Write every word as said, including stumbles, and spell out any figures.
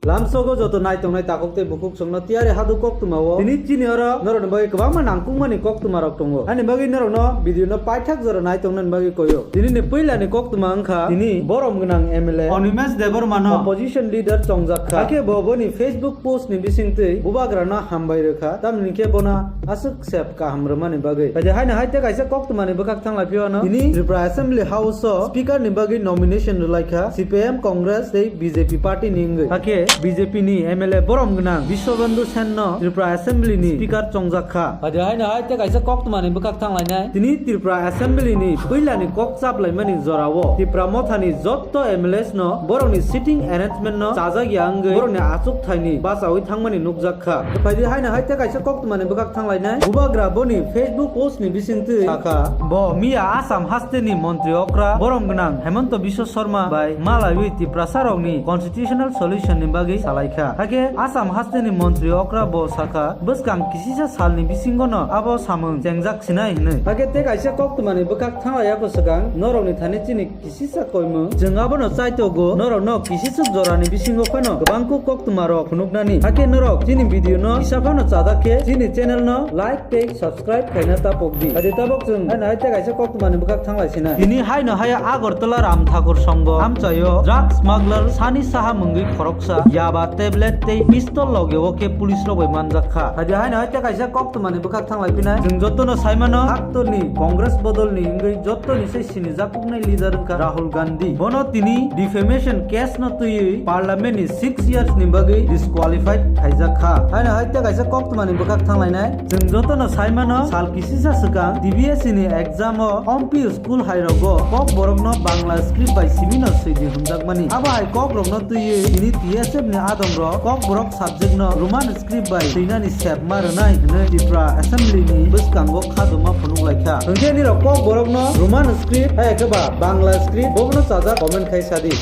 Lamsogo joto naitongnai takhuk tei bukhuk songno tiyari hadu koktwmao. Tini chini oro norokni bagwi kwbangma nangkukmani koktwmarok tongo. Ani bagwi norokno video no paithak jora naitongnani bagwi koyo. Tini ni puilani koktwma wngkha tini borom gwnang M L A Animesh Debbarma no opposition leader chongjak kha. Hakhe bo boni Facebook post ni bisingtwi bubagrano hambai rwkha. Tamni khe bono aswk sep kaham rwmani bagwi. Phaidi haino hai tei kaisa koktwmani bwkhak thanglai phiyano tini Tripura Assembly House o Speaker ni bagwi nomination rwlaikha C P I M, Congress tei B J P party ni wngwi. Hakhe B J P ni M L A borom gwnang Biswabandhu Sen no Tripura Assembly ni Speaker chongjak kha. Phaidi haino hai tei kaisa koktwmani bwkhak thanglainai tini Tripura Assembly ni puilani kok chaplaimani jorao Tipra Mothani jotto M L As no borokni sitting arrangement no chajak ya wngwi borokni achuk thaini bachaui thangmani nukjak kha. Phaidi haino hai tei kaisa koktwmani bwkhak thanglainai bubagra boni Facebook post ni bisingtwi sakha, bo miya Assam haste ni montri okra borom gwnang Hemanta Biswa Sarma bai malaiwi Tiprasa rokni constitutional solution ni bagwi salaikha. Hakhe Assam haste ni montri okra bo sakha, bwskang kisisa salni bisingono abo samung chengjak sinai hwnwi. Hakhe tei kaisa koktwmani bwkhak thanglaiya bwswkang norokni thani chini kisisa koimung. Chwng abono chaitogo, norokno kisiswk jorani bisingo phano kwbangkuk koktwmarok phunuknani. Hakhe norok chini video no kisa phano chajak khe chini channel no like tei subscribe khaina tapok di. Adi tabok chwng haino hai tei kaisa koktwmani bwkhak thanglai sinai. Tini haino haya Agartala Ram Thakur Songho amchaio drug smuggler Sani Saha mungwi khoroksa yaba tablet tei pistol logeo khe police rok bai manjak kha. Adi haino hai tei kaisa koktwmani bwkhak thanglai phinai. Chwng jotono saimano haktorni Congress bodolni wngwi jottoni se sinijaknai leader wngkha Rahul Gandhi. Bono tini defamation case no twiwi parliament ni six years ni bagwi disqualified khaijak kha. Haino hai tei kaisa koktwmani bwkhak thanglainai. Chwng jotono saimano sal kisisa swkang T B S E ni exam o Ompi school hai rogo kok borokno Bangla script bai simino swidi hwnjakmani. Abo hai kok rokno twiwi tini T S F ni adong rok kok borok subject no Roman script bai swinani sep ma rwnai hwnwi Tripura Assembly ni bwskango khadoma phunuk laikha. Hwnkhe nirok kok borokno Roman script hai khe ba Bangla script bobono chajak comment khai sadi.